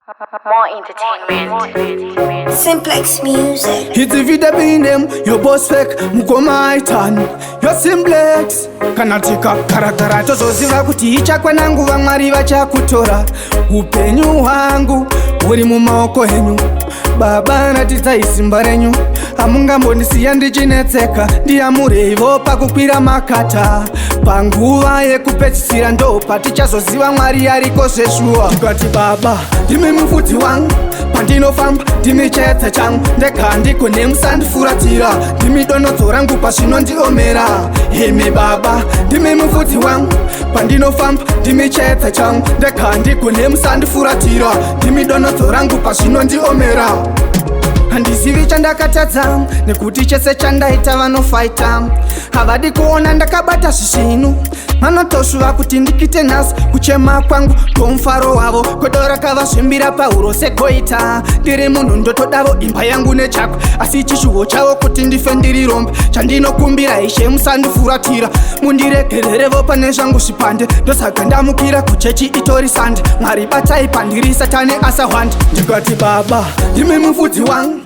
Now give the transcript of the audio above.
More entertainment. Simplex Music. It's the name, your boss fake, mukoma aitan, your simplex. Kana tikakarakara tozoziva kuti ichakwana nguva Mwari vachakutora. Upenyu hwangu huri mumaoko enyu. Baba, ratidzai simba renyu. Hamungambondisiya ndichinetseka, ndiyamureivo pakukwira makata. Panguva yekupedzisira ndo patichazoziva Mwari ariko zveshuwa. Tikati Baba, ndimi mufudzi wangu, pandinofamba ndimi chiedza changu, ndega ndigone, musandifuratira, ndimi donodzo rangu pazvinondiomera. Imi Baba, ndimi mufudzi wangu, pandinofamba ndimi chiedza changu, ndega ndigone, musandifuratira, ndimi donodzo rangu pazvinondiomera. Handizivi chandakatadza, nekuti chese chandaita vanofaita. Havadi kuona ndakabata zvisvinu, vanotoshuva kuti ndikite nhasi. Kuchema kwangu ndomufaro wavo, godo rakavazvimbira pahuro segoita. Ndiri munhu ndotodavo imba yangu nechako, asi chishuwo chavo kuti ndife ndiri rombe. Chandinokumbira, Ishe, musandifuratira, mundiregererevo pane zvangu zvipande. Ndosaka ndamukira kuchechi, itori Sunday. Mwari, batai pandiri, Satani asahwande. Ndikati Baba, ndimi mufudzi wangu.